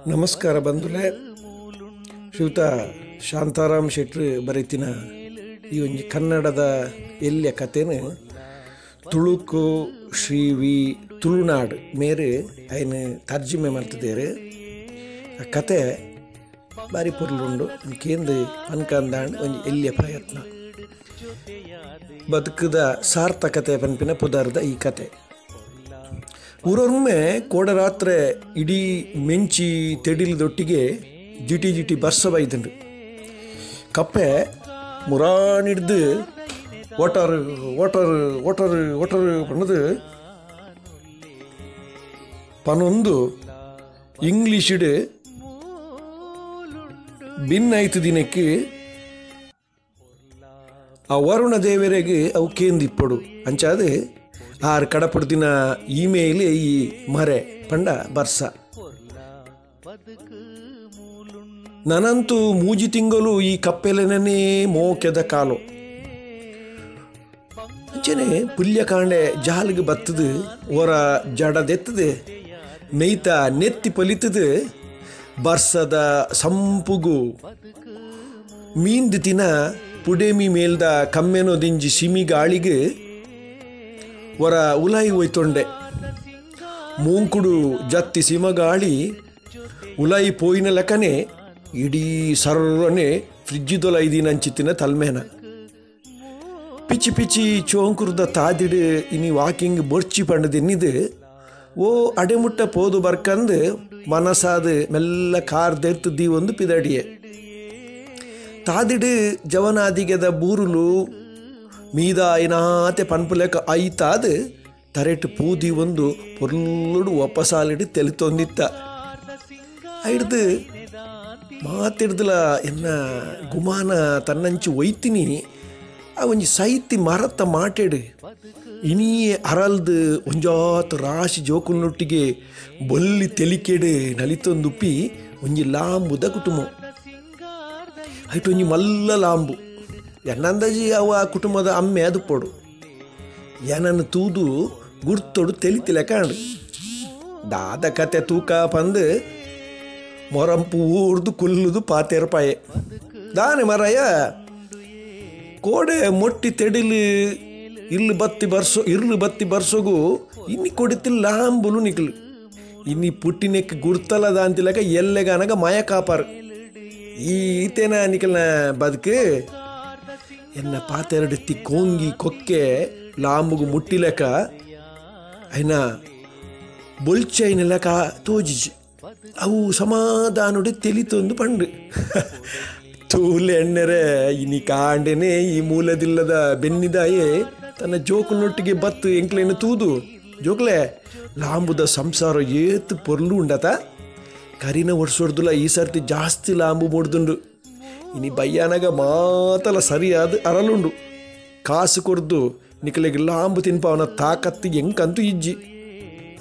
ನಮಸ್ಕಾರ ಬಂಧುಲೆ, ಶ್ರೀಯುತ ಶಾಂತಾರಾಮ್ ಶೆಟ್ರು ಬರೆತಿನ ಈ ಒಂಜಿ ಕನ್ನಡದ ಎಲ್ಯ ಕಥೆನು ತುಳುಕು ಶ್ರೀ ವಿ ತುಳುನಾಡು ಮೇರು ಅಯ್ನ ತರ್ಜುಮೆ ಮಲ್ತಿದ್ದೇರು. ಆ ಕತೆ ಬಾರಿ ಪೊರ್ಲುಂಡು, ಕೇಂದ್ರ ಪನ್ಕಂದಾಂಡ್ ಒಂಜಿ ಎಲ್ಯ ಪ್ರಯತ್ನ. ಬದುಕದ ಸಾರ್ಥಕತೆ ಪನ್ಪಿನ ಪುದರ್ದ ಈ ಕತೆ. ಊರೊಮ್ಮೆ ಕೋಡರಾತ್ರೆ ಇಡೀ ಮೆಂಚಿ ತೆಡಿಲದೊಟ್ಟಿಗೆ ಜಿಟಿ ಜಿಟಿ ಬರ್ಸ ಬೈದುಂಡು. ಕಪ್ಪೆ ಮುರಾಣಿಡ್ದು ಓಟರು ಓಟರು ಓಟರು ಓಟರು ಪನ್ನದು ಪನೊಂದು ಇಂಗ್ಲೀಷಿಡು ಬಿನ್ನಾಯ್ತು ದಿನಕ್ಕೆ ಆ ವರುಣ ದೇವರಿಗೆ ಅವು ಕೇಂದಿಪ್ಪಡು ಅಂಚಾದ ಆರು ಕಡಪಡ್ದಿನ ಇಮೇಲ್ ಈ ಮರೆ ಪಂಡ ಬರ್ಸ. ನನಂತೂ ಮೂಜಿ ತಿಂಗಳು ಈ ಕಪ್ಪೆಲೆನೇ ಮೋಕೆದ ಕಾಲು. ಅಂಚನೆ ಪುಲ್ಯಕಾಂಡೆ ಜಾಲಿಗೆ ಬತ್ತದು, ಹೊರ ಜಡದೆತ್ತದು, ಮೇಯ್ತ ನೆತ್ತಿ ಪಲಿತದು, ಬರ್ಸದ ಸಂಪುಗು ಮೀಂದು ತಿನ ಪುಡೇಮಿ ಮೇಲ್ದ ಕಮ್ಮೆನೋ ದಿಂಜಿ ಸಿಮಿ ಗಾಳಿಗೆ ಹೊರ ಉಲಾಯಿ ಹೋಯ್ತೊಂಡೆ. ಮೂಂಕುಡು ಜತ್ತಿ ಸಿಮಗಾಳಿ ಉಲಾಯಿ ಪೋಯಿನ ಲೆಕ್ಕನೆ ಇಡೀ ಸರ್ವನೆ ಫ್ರಿಜ್ಜಿದೊಲ ಐದಿನಂಚಿತ್ತಿನ ತಲ್ಮೇನ. ಪಿಚಿ ಪಿಚಿ ಚೋಂಕುರ್ದ ತಾದಿಡು ಇನಿ ವಾಕಿಂಗ್ ಬೊರ್ಚಿ ಪಂಡದೆನ್ನಿದು ಓ ಅಡೆಮುಟ್ಟ ಪೋದು ಬರ್ಕಂದು ಮನಸಾದ ಮೆಲ್ಲ ಕಾರ್ ದೆರ್ತು ದೀವೊಂದು ಪಿದಡಿಯೆ. ತಾದಿಡು ಜವನಾದಿಗೆದ ಬೂರುಲು ಮೀದ ಐನಾತೆ ಪನ್ಪುಲೆಕ ಐತಾದ ತರೆಟು ಪೂದಿ ಒಂದು ಪೊರ್ಲುಡು ಒಪ್ಪಸಾಲಿಡು ತೆಲಿತೊಂದಿತ್ತ. ಐಡ್ದು ಮಾತಿಡ್ದಲ ಎನ್ನ ಗುಮಾನ ತನ್ನಂಚು ಒಯ್ತೀನಿ ಆ ಒಂಜಿ ಸೈತಿ ಮರತ್ತ ಮಾಟೆಡು ಇನಿಯೇ ಅರಲ್ದು ಒಂಜಾತ್ ರಾಶಿ ಜೋಕುಲ್ನೊಟ್ಟಿಗೆ ಬೊಲ್ಲಿ ತೆಲಿಕೆಡು ನಲಿತೊಂದುಪ್ಪಿ ಒಂಜಿ ಲಾಂಬುದ ಕುಟುಂಬ. ಐಟು ಒಂಜಿ ಮಲ್ಲ ಲಾಂಬು ಎನ್ನಂದಾಜಿ ಅವ ಆ ಕುಟುಂಬದ ಅಮ್ಮೆ ಅದು ಪೋಡು ಏನನ್ನು ತೂದು ಗುರ್ತೊಡು ತೆಲಿತಿಲೆ ಕಾಂಡು ದಾದ ಕತೆ ತೂಕ ಪಂದು ಮೊರಂಪು ಊರ್ದು ಕುಲ್ಲುದು ಪಾತೇರ್ಪಾಯೆ ದಾನೆ ಮರಯ ಕೋಡೆ ಮೊಟ್ಟಿ ತೆಡಿಲು ಇಲ್ಲು ಬತ್ತಿ ಬರ್ಸೋ ಇರ್ಲು ಬತ್ತಿ ಬರ್ಸೋಗು ಇನ್ನಿ ಕೊಡಿತಿಲ್ ಲಾಂಬುಲು ನಿಕ್ಲು ಇನ್ನಿ ಪುಟ್ಟಿನೆಕ್ ಗುರ್ತಲ ದಾಂತಿಲಕ ಎಲ್ಲೆಗಾನಗ ಮಾಯ ಕಾಪಾರು ಈತೇನ ನಿಕಲ್ನ ಬದುಕು ಎನ್ನ ಪಾತೆರಡೆತ್ತಿ ಕೋಂಗಿ ಕೊಕ್ಕೆ ಲಾಂಬುಗು ಮುಟ್ಟಿಲೆಕ ಐನ ಬೊಲ್ಚೈನೆಲಕ ತೋಜಿಜಿ ಅವು ಸಮಾಧಾನುಡೆ ತೆಲಿತೊಂದು ಪಂಡು ತೂಲೆ ಎಣ್ಣೆರೆ ಇನಿ ಕಾಂಡೆನೆ ಈ ಮೂಲದಿಲ್ಲದ ಬೆನ್ನಿದಾಯೇ ತನ್ನ ಜೋಕುನೊಟ್ಟಿಗೆ ಬತ್ತು ಎಂಕ್ಲೇನು ತೂದು ಜೋಕ್ಲೆ ಲಾಂಬುದ ಸಂಸಾರ ಏತು ಪೊರ್ಲು ಉಂಡತ ಕರಿನ ಒಡ್ಸೊಡ್ದುಲ ಈ ಸರ್ತಿ ಜಾಸ್ತಿ ಲಾಂಬು ಮೂಡ್ದುಂಡು ಇನಿ ಬಯ್ಯಾನಾಗ ಮಾತಲ ಸರಿಯಾದ ಅರಲುಂಡು ಕಾಸು ಕೊರ್ದು ನಿಕಲೆಗೆ ಲಾಂಬು ತಿನ್ಪವನ ತಾಕತ್ತು ಎಂಕಂತೂ ಇಜ್ಜಿ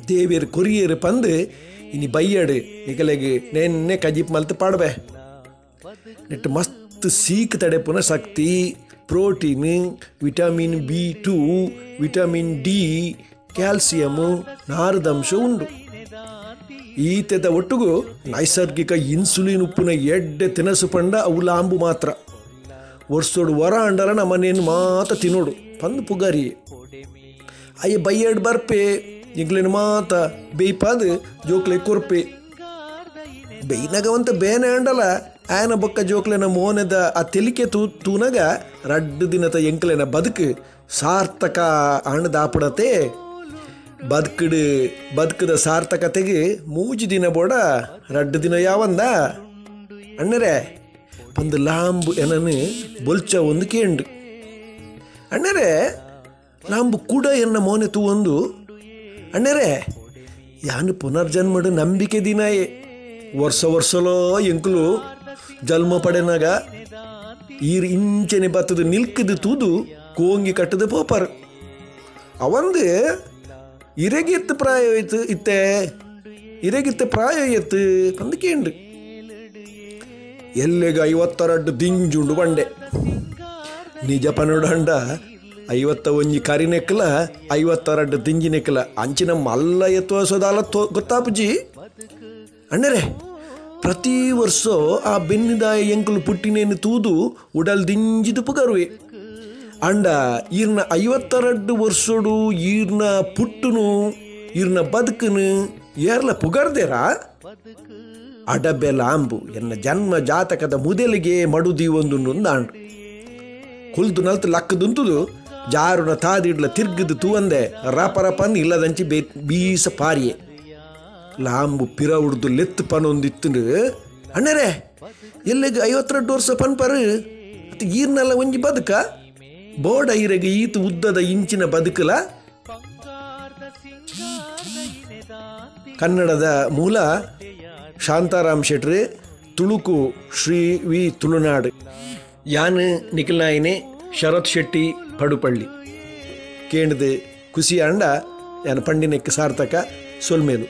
ದೇವಿಯರು ಕೊರಿಯರು ಪಂದು ಇನಿ ಬಯ್ಯಾಡು ನಿಕಲೆಗೆ ನೆನ್ನೆ ಕಜಿಪ್ ಮಲ್ತು ಪಾಡ್ಬೆ ನೆಟ್ಟು ಮಸ್ತ್ ಸೀಕ್ ತಡೆಪುನ ಶಕ್ತಿ protein vitamin B2 vitamin D calcium ನಾರದಂಶ ಉಂಡು. ಈತೆದ ಒಟ್ಟುಗು ನೈಸರ್ಗಿಕ ಇನ್ಸುಲಿನ್ ಉಪ್ಪುನ ಎಡ್ಡೆ ತಿನಸು ಪಂಡ ಅವು ಲಾಂಬು ಮಾತ್ರ. ವರ್ಷೋಡು ವರ ಅಂಡಲ ನಮ್ಮನೇನು ಮಾತ ತಿನ್ನೋಡು ಪಂದು ಪುಗಾರಿ ಅಯ್ಯ ಬಯ್ಯಡ್ ಬರ್ಪೆ ಇಂಗ್ಲೇನು ಮಾತ ಬೇಯ್ಪಾದು ಜೋಕ್ಲೆ ಕೊರ್ಪೆ ಬೇಯ್ನಾಗವಂತ ಬೇನೆ ಅಂಡಲ ಆಯನ ಬೊಕ್ಕ ಜೋಕ್ಲೆನ ಮೋನೆದ ಆ ತೆಲಿಕೆ ತೂನಗ ರಡ್ಡು ದಿನದ ಎಂಕ್ಲೆನ ಬದುಕು ಸಾರ್ಥಕ ಅಣ್ಣದಾಪಡತೆ. ಬದುಕುಡು ಬದುಕದ ಸಾರ್ಥಕತೆಗೆ ಮೂಜಿ ದಿನ ಬೋಡ ರಡ್ಡು ದಿನ ಯಾವಂದ ಅಣ್ಣರೇ ಒಂದು ಲಾಂಬು ಎನನು ಬೊಲ್ಚ ಒಂದು ಕೇಂಡು ಅಣ್ಣರೇ ಲಾಂಬು ಕೂಡ ಎನ್ನ ಮೋನೆ ತೂವೊಂದು ಅಣ್ಣರೇ ಯಾನು ಪುನರ್ಜನ್ಮಡು ನಂಬಿಕೆ ದಿನಾಯೇ ವರ್ಷ ವರ್ಷಲೋ ಎಂಕುಲು ಜನ್ಮ ಪಡೆನಾಗ ಈರು ಇಂಚನೆ ಬತ್ತದು ನಿಲ್ಕದು ತೂದು ಕೋಂಗಿ ಕಟ್ಟದು ಪೋಪರ್ ಅವಂದು ಇರೆಗಿತ್ತು ಪ್ರಾಯ ಹೋಯ್ತು ಇತ್ತೆ ಇರೆಗಿತ್ತ ಪ್ರಾಯ ಎತ್ತು ಅಂದು ಕೇಂಡು ಎಲ್ಲೆಗ 52 ದಿಂಜುಂಡು ಬಂಡೆ ನಿಜ ಪನುಡಂಡ 51 ಕರಿನೆಕ್ಕಲ 52 ದಿಂಜಿನೆಕ್ಕಲ ಅಂಚಿನ ಮಲ್ಲ ಎತ್ತುವ ಸದಾಲ ಗೊತ್ತಾಪುಜಿ ಅಣ್ಣರೇ. ಪ್ರತಿ ವರ್ಷ ಆ ಬೆನ್ನಿದಾಯ ಎಂಕುಲು ಪುಟ್ಟಿನೇನು ತೂದು ಉಡಲ್ ದಿಂಜಿದು ಪುಗರುವೆ. ಅಂಡ ಈರ್ನ 52 ವರ್ಷಡು ಈರ್ನ ಪುಟ್ಟುನು ಈರ್ನ ಬದುಕುನು ಏರ್ಲ ಪುಗರ್ದೇರಾ? ಅಡಬೆ ಲಾಂಬು ಎನ್ನ ಜನ್ಮ ಜಾತಕದ ಮುದೆಲಿಗೆ ಮಡುದೀವೊಂದು ಅಂಡು ಕುಲ್ದು ನಲ್ತು ಲಕ್ಕದುಂತುದು ಜಾರುನ ತಾದಿಡ್ಲ ತಿರ್ಗದು ತೂವಂದೆ ರಪ ರಪಂದು ಇಲ್ಲದಂಚಿ ಬೀಸ ಪಾರಿಯೆ. ಲಾಂಬು ಪಿರ ಉಡ್ದು ಲೆತ್ತು ಪನೊಂದಿತ್ತುಂಡು ಅಣ್ಣರೇ ಎಲ್ಲೆಗ್ 52 ವರ್ಷ ಪನ್ಪರು ಅತ್ತ ಈರ್ನಲ್ಲ ಒಂಜಿ ಬದುಕ ಬೋಡ ಈರೆಗೆ ಈತು ಉದ್ದದ ಇಂಚಿನ ಬದುಕಲ. ಕನ್ನಡದ ಮೂಲ ಶಾಂತಾರಾಮ್ ಶೆಟ್ರು, ತುಳುಕು ಶ್ರೀ ವಿ ತುಳುನಾಡು, ಯಾನ್ ನಿಖಿಲ್ನಾಯಿನೆ ಶರತ್ ಶೆಟ್ಟಿ ಪಡುಪಳ್ಳಿ. ಕೇಂದ್ರದ ಖುಷಿ ಅಂಡ ಯಾನ್ ಪಂಡಿನಕ್ಕೆ ಸಾರ್ಥಕ ಸೊಲ್ಮೇಲು.